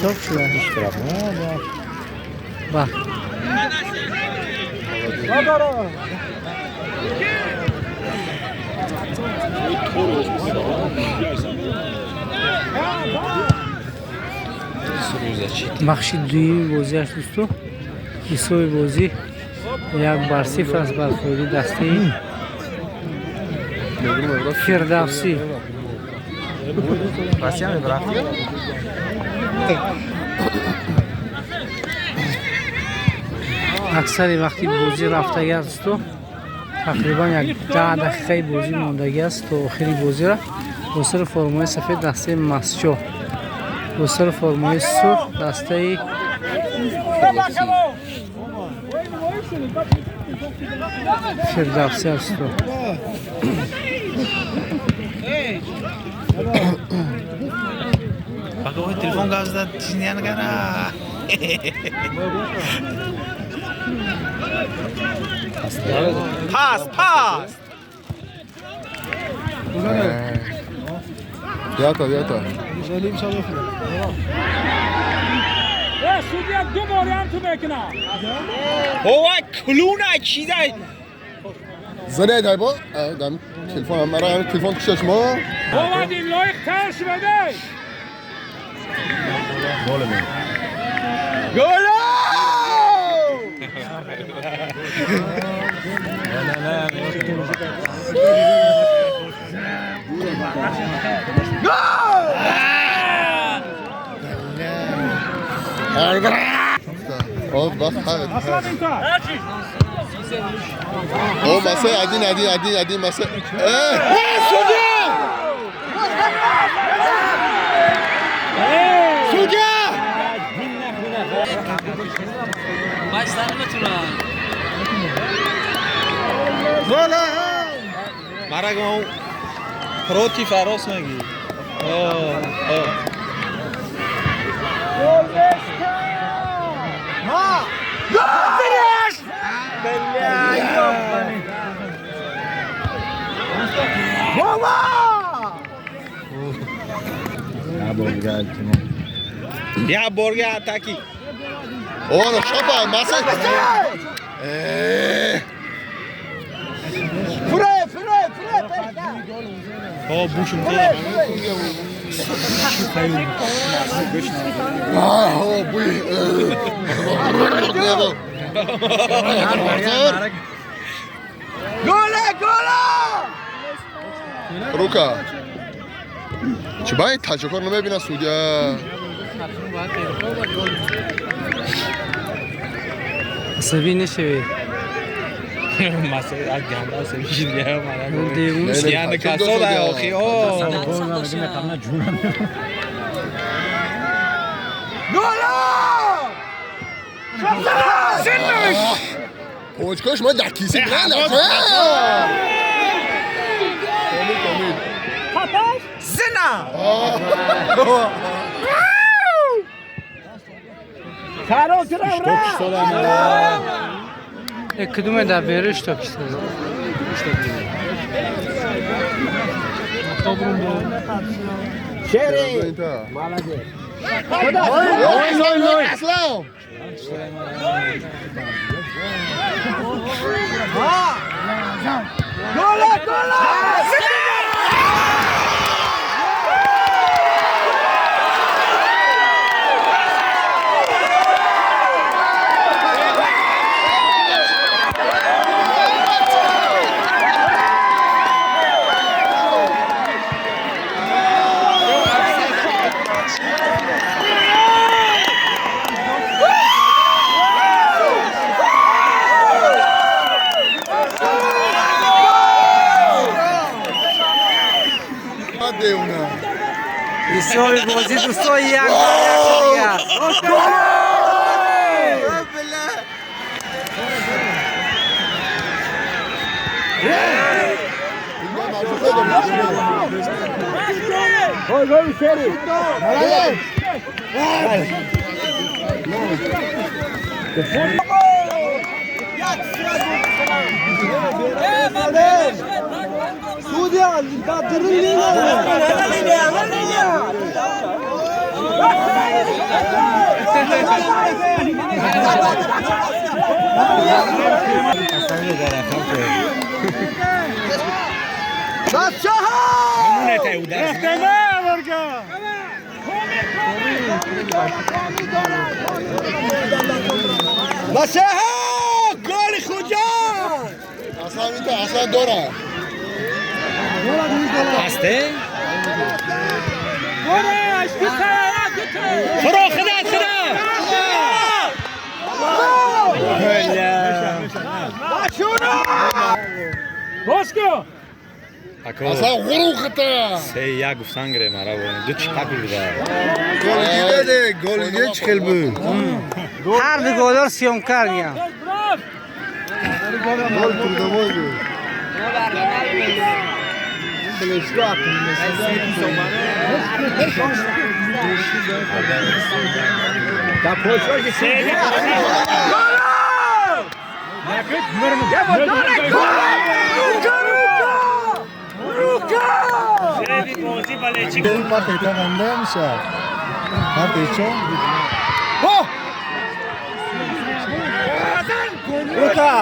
Иштирок шуда. Иштирок. Ба. Бахши дуюми бозиаш, дӯсто, ҳисоби бозӣ 1-0 аст бар фоидаи дастаи Фирдавсӣ. Аксари вақти бозӣ рафтагӣ аст, дӯсто, тақрибан як 10 дақиқаи бозӣ мондагӣ аст то охири бозиро. Бо сари формаи сафед дастаи Масчо, бо сари формаи сурх дастаи Фирдавсӣ аст. Пагоҳи телефон гап зад, чинянгара. Пас, пас. Диата, диата. Судья ду бори ҳам ту мекунад. Ова клуна чизай. Зане дайбо, дам телефон мара телефон кушаш мо. Омадим лоиқ тар шудадай. Гол! О, бах, О, масе, один, один, один, один, масе. Э, судья! Судья! Марагон против арос меги. О, о. Я борга атаки. О, ну шапа, масе. Э. О, бушум. А, о, буй. Гола, гола! Рука. Чӣ ба ин таҷрибакор намебинад судья? Асабӣ нашавед. Масъала аз ганда асабӣ шид, марагон. Девон. Не, не, Яъне таҷриб касода судья. охи. О. Почкаш ма дар кисе гиранд. Комил, комил. Зина! Кудуме дар беру иштирок кардед? Шери. Лой, лой, лой. Аслам. Гола, гола! Девона. Ҳисоби бозӣ, дӯсто, 1-1 аст. بچه‌ها گل خجان اصلا این اصلا داره هسته خدا خدا خدا باش کن اصلا غروق تا 3-1 گفتن گره مرا دو چی قبل بوده گل دیده گل دیده چه خیلی بود هر دو گلار سیام کردیم گل تردوی بود Luka!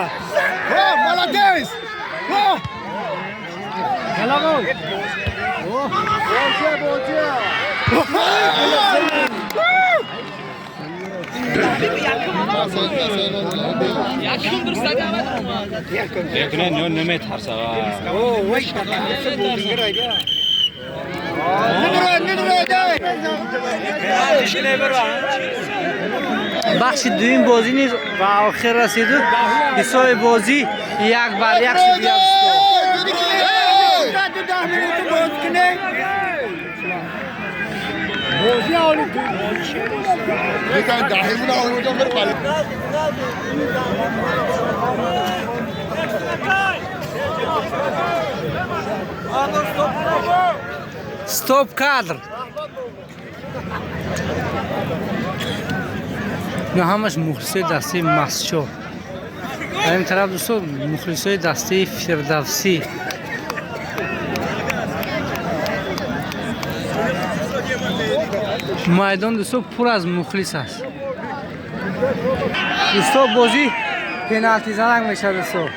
Oh, молодец! Oh! یکنه نو نمیترسه بخش دویم بازی نیز و آخر رسید حساب بازی 1-1 شد. Стоп кадр. На ҳамаш мухлисои дастаи Масчо. Дар ин тараф дӯстон мухлисои дастаи Фирдавсӣ. Майдон дӯстон пур аз мухлис аст. Дӯстон бозӣ пеналти занак мешавад дӯстон.